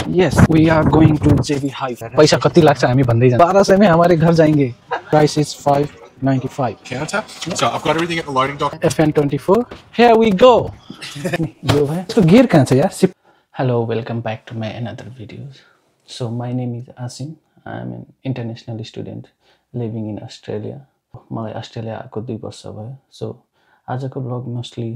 Yes, we are going to JB Hive. पैसा कति लाग्छ हामी भन्दै जान्छ 1200 में हमारे घर जाएंगे. Price is 595. Counter. So I've got everything at the loading dock. FN24. Here we go. यो भयो. तो gear कहाँ छ यार? Hello, welcome back to my another videos. So my name is Asim. I am an international student living in Australia. मलाई Australia आएको 2 वर्ष भयो. So आजको vlog mostly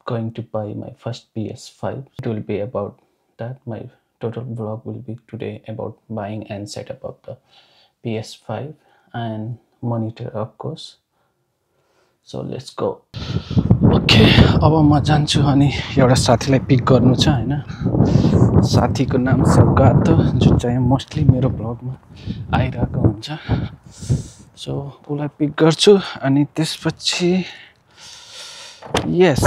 going to buy my first PS5. It will be about that. My total vlog will be today about buying and setup of the PS5 and monitor of course. So let's go. Okay, अब म जान्छु अनि एउटा साथीलाई pick गर्नु छ हैन. साथीको नाम सौगात हो जुन चाहिँ मोस्टली मेरो ब्लगमा आइरहेको हुन्छ. सो उलाई पिक गर्छु अनि त्यसपछि yes,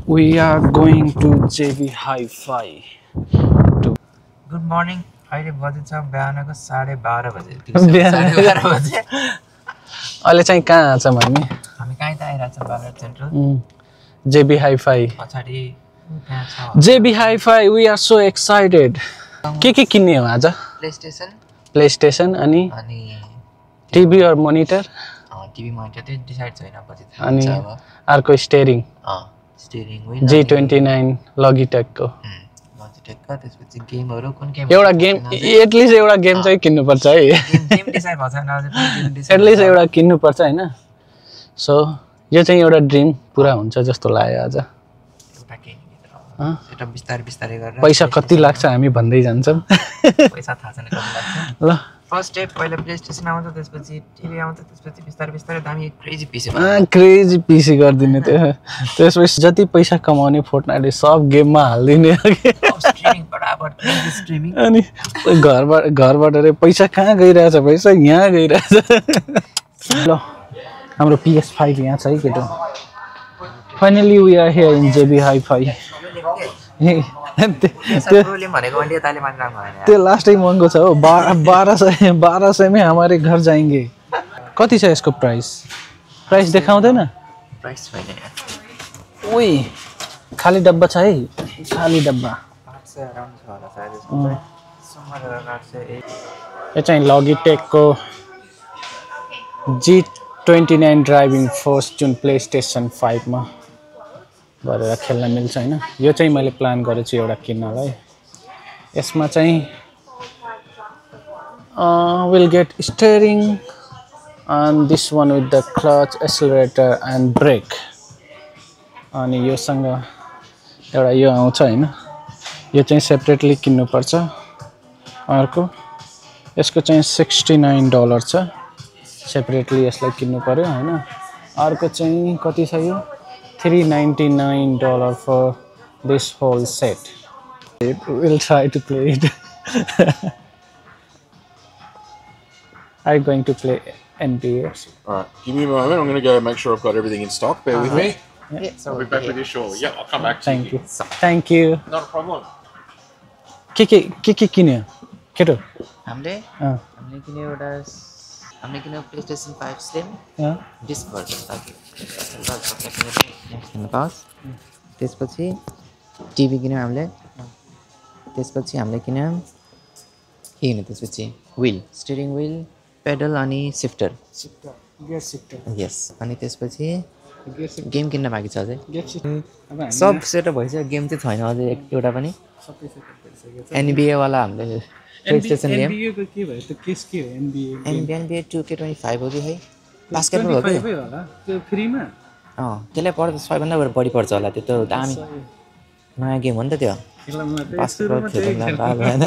we are going to JB Hi-Fi. Good morning. अहिले बजेछ बिहानको 12:30 बजे. 12:30 बजे. अहिले चाहिँ कहाँ छौं हामी? हामी कहाँ त आइराछ बागेर सेन्ट्रल. JB Hi-Fi. पछाडी त्यहाँ छ. JB Hi-Fi, we are so excited. के किन्ने हो आज? PlayStation अनि टिभी और मोनिटर. टिभी मोनिटर चाहिँ डिसाइड छैन पछि थाहा अनि हुन्छ अब. अर्को steering. Steering wheel G29 Logitech को. Logitech त्यसपछि गेमहरु कुन गेम? एउटा गेम एटलिस्ट एउटा गेम चाहिँ किन्नु पर्छ है. गेम डिसाइड भएको छैन अझै पनि गेम डिसाइड. एटलिस्ट एउटा किन्नु पर्छ हैन. सो यो चाहिँ एउटा ड्रिम पूरा हुन्छ जस्तो लाग्यो आज. एउटा किन्नु सेटअप बिस्तारै गरेर. पैसा कति लाग्छ हामी भन्दै जान्छौं. पैसा थाहा छैन कति लाग्छ. ल फर्स्ट स्टेप पहिले प्लेस्टेसन आउँछ त्यसपछि टिभी आउँछ त्यसपछि बिस्तारै दामी क्रेजी पिसी क्रेजी पिसी गर्दिने त्यो. त्यसपछि जति पैसा कमाउने फोर्टनाइटले सब गेममा हाल्दिने. स्ट्रिमिङ बराबर क्रेजी स्ट्रिमिङ. अनि घरबाट रे पैसा कहाँ गइरहेछ? पैसा यहाँ गइरहेछ. ल हाम्रो PS5 यहाँ छ है केटो. Finally we are here in JB Hi-Fi. त्यो लास्टै महँगो छ हो. 1200 में हमारे घर जाएंगे. कति छ यसको प्राइस देखाउँदैन? प्राइस छैन यार. ओइ खाली डब्बा छ है. खाली डब्बा 800 अराउन्ड छ होला सायद यसको. समर 800. यो चाहिँ Logitech को G29 ड्राइभिङ फोर्स जुन PlayStation 5 मा गरेर खेल्न मिल्छ हैन. यो चाहिँ मैले प्लान गरेछु एउटा किन्नलाई. यसमा चाहिँ will get steering and this one with the clutch, accelerator and brake. अनि यो सँग एउटा यो आउँछ हैन. यो चाहिँ सेपरेटली किन्नु पर्छ. अर्को यसको चाहिँ $69 छ. सेपरेटली यसलाई किन्नु पर्यो हैन. अर्को चाहिँ कति छ यो? $399 for this whole set. We'll try to play it. Are you going to play NBA? Alright, give me a moment. I'm going to go make sure I've got everything in stock. Bear with me. Yeah, so I'll be back with you shortly. Yeah, I'll come back to Thank you. Thank you. Not a problem. के किन्यो केटो? हामीले किन्यो एउटा हामीले किन्यो PlayStation 5 Slim disk version ताकि त्यसपछि टिभी किन्यो हामीले. त्यसपछि हामीले किन्यो के किन्यो त्यसपछि व्हील, स्टियरिङ व्हील, पेडल अनि शिफ्टर. Gear shifter. यस. अनि त्यसपछि गेम किन्न बाँकी छ अझै. सब सेटअप भइसक्यो. गेम चाहिँ छैन अझै एउटा पनि. NBA वाला हामीले PlayStation गेम. NBA को के भयो? त्यो केस के हो? NBA 2K25 हो कि है? बास्केटबल हो कि? होला त्यो फ्रीमा. त्यसलाई पर्छ 100 भन्दा बढी पर्छ होला. त्यो त दामी नयाँ गेम हो नि त त्यो. बास्केटबल खेल्न पाएको भएन.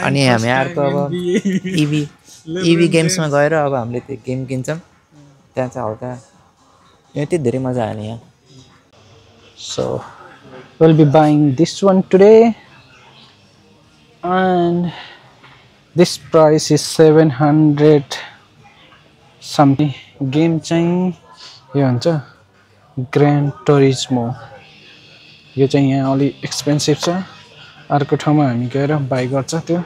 अनि हामी अर्को अब इभी गेम्समा गएर अब हामीले त्यो गेम किन्छौँ. त्यहाँ चाहिँ हल्का यति धेरै मजा आयो नि यहाँ. So we'll be buying this one today and this price is 700 something. Game चाहिँ यो हुन्छ Gran Turismo. यो चाहिँ यहाँ अलि एक्सपेन्सिभ छ. अर्को ठाउँमा हामी गएर बाइ गर्छ त्यो.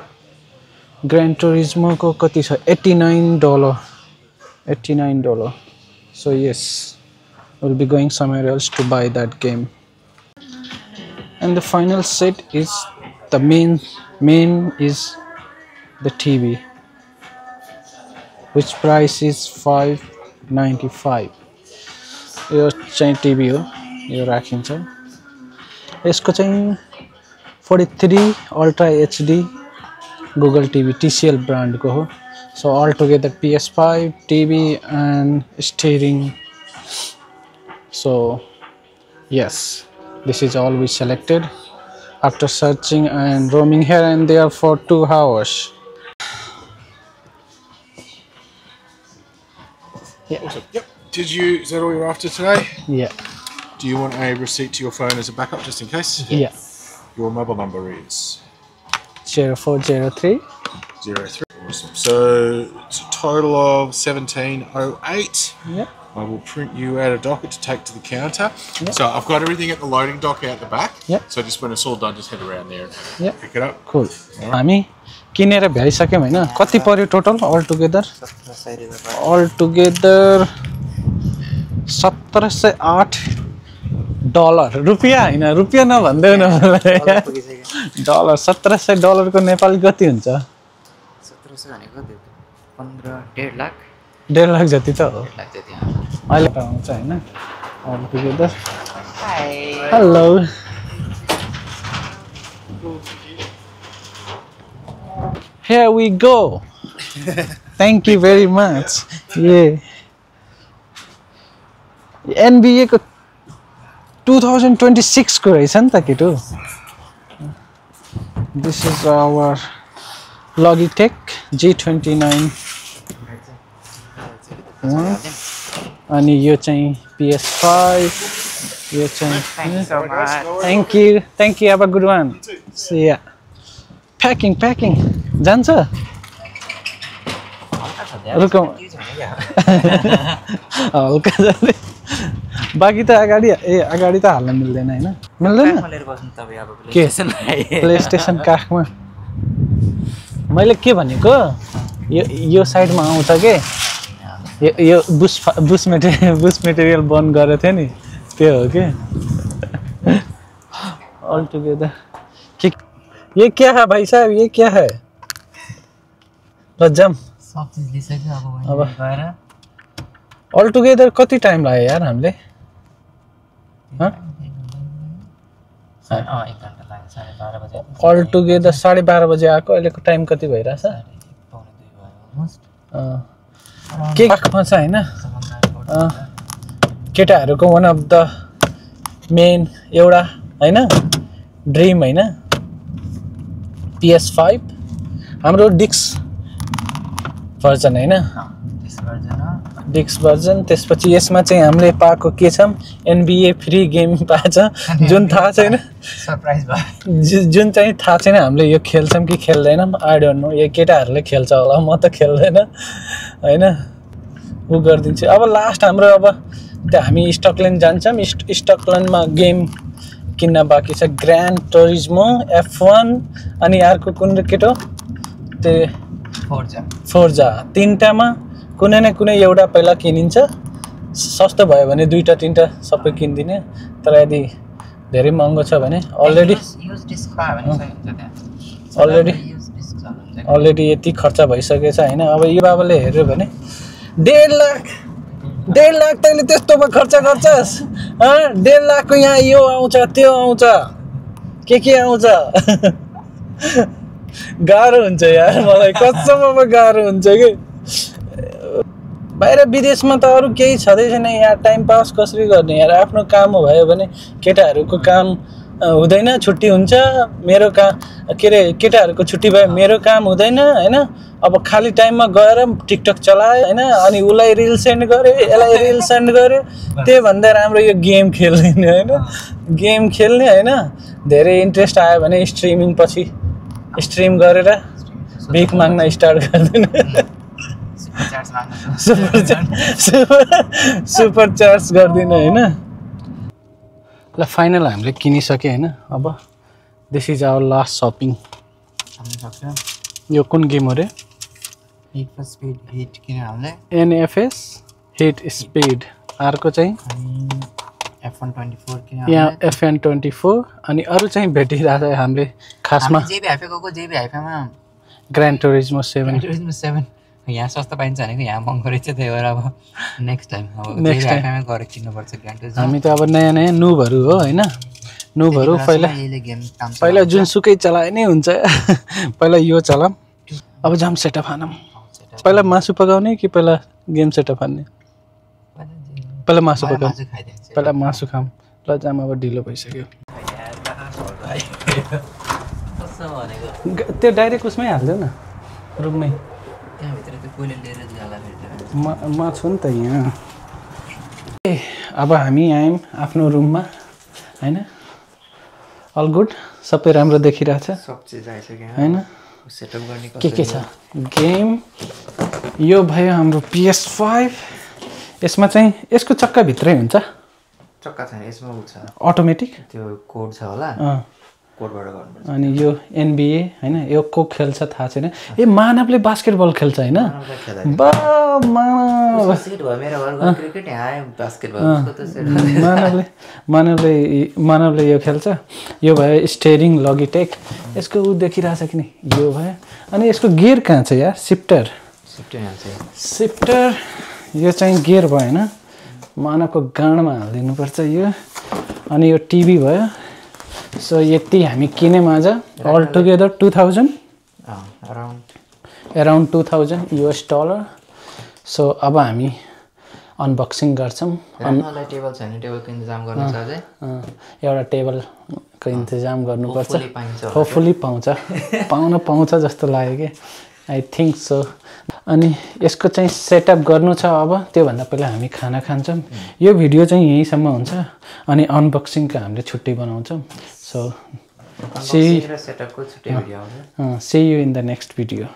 Gran Turismo को कति छ? $89. So yes, we'll be going somewhere else to buy that game. And the final set is the main is the TV, which price is 595. यो चाहिँ टिभी हो, यो राखिन्छ। यसको चाहिँ 43 ultra HD Google TV TCL brand को हो। So all together PS5, TV and steering. So yes, this is all we selected after searching and roaming here and there for 2 hours. Yeah. Awesome. Yep. Is that all you're after today? Yeah. Do you want a receipt to your phone as a backup just in case? Yeah. Your mobile number is 0403. 03. Awesome. So it's a total of 1708. Yeah. I will print you out a docket to take to the counter. Yeah. So I've got everything at the loading dock out the back. Yeah. So just when it's all done, just head around there and Yeah. pick it up. Cool. हामी किनेर भ्याइसक्यौँ हैन? कति पर्यो total all together? All together $1708 रुपियाँ हैन, रुपियाँ नभन्दै न मलाई। डलर $1700 को नेपाली कति हुन्छ? 1700 भनेको 15-1.5 लाख 1.5 लाख जति त हो। लाख जति अहिले पाउँछ हैन? All together. Hi hello. Here we go. Thank you very much. Yeah. NBA को 2026 को रहेछ नि त केटो। This is our Logitech G29 अनि यो चाहिँ PS5 यो चाहिँ Thank you have a good one. See ya. Packing जान्छ रुकौँ हल्का जाने बाकी त अगाडि त हाल्न मिल्दैन हैन मिल्दैन के प्ले स्टेसन काखमा मैले के भनेको यो साइडमा आउँछ के यो बुस मटेरियल बन्द गरेको थियो नि त्यो हो के ऑल टुगेदर ये क्या है भाई साहब ये क्या है रजम सब चीज लिइसक्यो अब गएर ऑल टुगेदर कति टाइम लाग्यो यार हामीले ह 1 घण्टा लाग्यो 12:30 बजे ऑल टुगेदर 12:30 बजे आको अहिलेको टाइम कति भइराछ के खाखमा छ हैन केटाहरुको वन अफ द मेन एउटा हैन ड्रीम हैन PS5 हाम्रो डिक्स भर्जन हैन डिक्स भर्जन त्यसपछि यसमा चाहिँ हामीले पाएको के छ NBA फ्री गेम पाछ जुन थाहा छैन सरप्राइज भयो जुन चाहिँ थाहा छैन हामीले यो खेल्छौं कि खेल्दैनौं आई डोन्ट नो यो केटाहरुले खेल्छ होला म त खेल्दैन हैन उ गर्दिन्छु अब लास्ट हाम्रो अब त्यो हामी स्टकल्यान्ड जान्छौं स्टकल्यान्डमा गेम किन्न बाँकी छ ग्रान्ड टुरिज्मो F1 अनि अर्को कुन केटो त्यो फोर्जा तीनटामा कुनै न कुनै एउटा पहिला किनिन्छ सस्तो भयो भने दुईटा तीनटा सबै किन्दिने तर यदि धेरै महँगो छ भने अलरेडी युज डिस्क पायो भने सही हुन्छ त्यहाँ अलरेडी यति खर्च भइसकेछ हैन अब यो बाबाले हेर्यो भने 1.5 लाख तैले त्यस्तोमा खर्च गर्छस् ह 1.5 लाख को यहाँ यो आउँछ त्यो आउँछ के आउँछ गाह्रो हुन्छ यार मलाई कसममा गाह्रो हुन्छ के बाहिर विदेशमा त अरु केही छदै छैन यहाँ टाइम पास कसरी गर्ने यार आफ्नो काम भयो भने केटाहरुको काम हुँदैन छुट्टी हुन्छ मेरो काम के रे केटाहरुको छुट्टी भयो मेरो काम हुँदैन हैन अब खाली टाइममा गएर टिकटक चलाए हैन अनि उलाई रिल सेन्ड गरे एलाई रिल सेन्ड गरे त्यो भन्दा राम्रो यो गेम खेल्ने हैन गेम खेल्ने हैन धेरै इन्ट्रेस्ट आयो भने स्ट्रिमिङ पछि स्ट्रिम गरेर भिक माग्न स्टार्ट गर्दिन सुपर चार्ज गर्दिन हैन ल फाइनल हामीले किनिसके हैन अब this is our last shopping यो कुन गेम हो रे हिट फर स्पिड हिट किन हामीले NFS हिट स्पिड अर्को चाहिँ F124 किन यहाँ FN24 अनि अरू चाहिँ भेटिरहेको छ हामीले खासमा जेबी हाइफे गएको जेबी हाइफेमा ग्रान्ड टुरिज्मो 7 टुरिज्म 7 यहाँ सस्तो पाइन्छ भनेको यहाँ महँगो रहेछ त्यही भएर अब नेक्स्ट टाइम अब जेबी हाइफेमा गएर किन्नुपर्छ ग्रान्ड टुरिज्म हामी त अब नयाँ नयाँ नुबहरू हो हैन नुबहरू पहिला जुनसुकै चलाए नै हुन्छ पहिला यो चलाम अब जाम सेटअप हानम पहिला मासु पकाउने कि पहिला गेम सेटअप हान्ने पहिला मासु पकाउने पहिला मासु खाम ल जाम अब ढिलो भइसक्यो त्यो डाइरेक्ट उसमै हाल्दियो न रुममै म छु नि त यहाँ ए अब हामी आयौँ आफ्नो रुममा हैन अल गुड सबै राम्रो देखिरहेछ सब चिज आइसक्यो हैन सेटअप गर्ने के छ गेम यो भयो हाम्रो PS5 यसमा चाहिँ यसको चक्का भित्रै हुन्छ चक्का छैन यसमा उ छ अटोमेटिक त्यो कोड छ होला कोडबाट गर्नुपर्छ अनि यो NBA हैन यो को खेल्छ थाहा छैन ए मानवले बास्केटबल खेल्छ हैन बा मानव सेट भयो मेरो घरमा क्रिकेट यहाँ बास्केटबल उसको त सेट मानवले यो खेल्छ यो भयो स्टेयरिङ लगिटेक यसको उ देखिरहेछ कि नि यो भयो अनि यसको गियर कहाँ छ यार शिफ्टर यहाँ छ शिफ्टर यो चाहिँ गियर भयो हैन मानवको गाँडमा हालिदिनु पर्छ यो अनि यो टिभी भयो सो यति हामी किन्यौँ आज all together 2000 around 2000 US dollar so अब हामी अनबक्सिङ गर्छौँ टेबल छैन टेबलको इन्तजाम गर्नु छ अझै एउटा टेबलको इन्तजाम गर्नुपर्छ होपफुली पाउँछ जस्तो लाग्यो कि आई थिङ्क सो अनि यसको चाहिँ सेटअप गर्नु छ अब त्योभन्दा पहिला हामी खाना खान्छौँ यो भिडियो चाहिँ यहीँसम्म हुन्छ अनि अनबक्सिङको हामीले छुट्टै बनाउँछौँ so see you in the next video.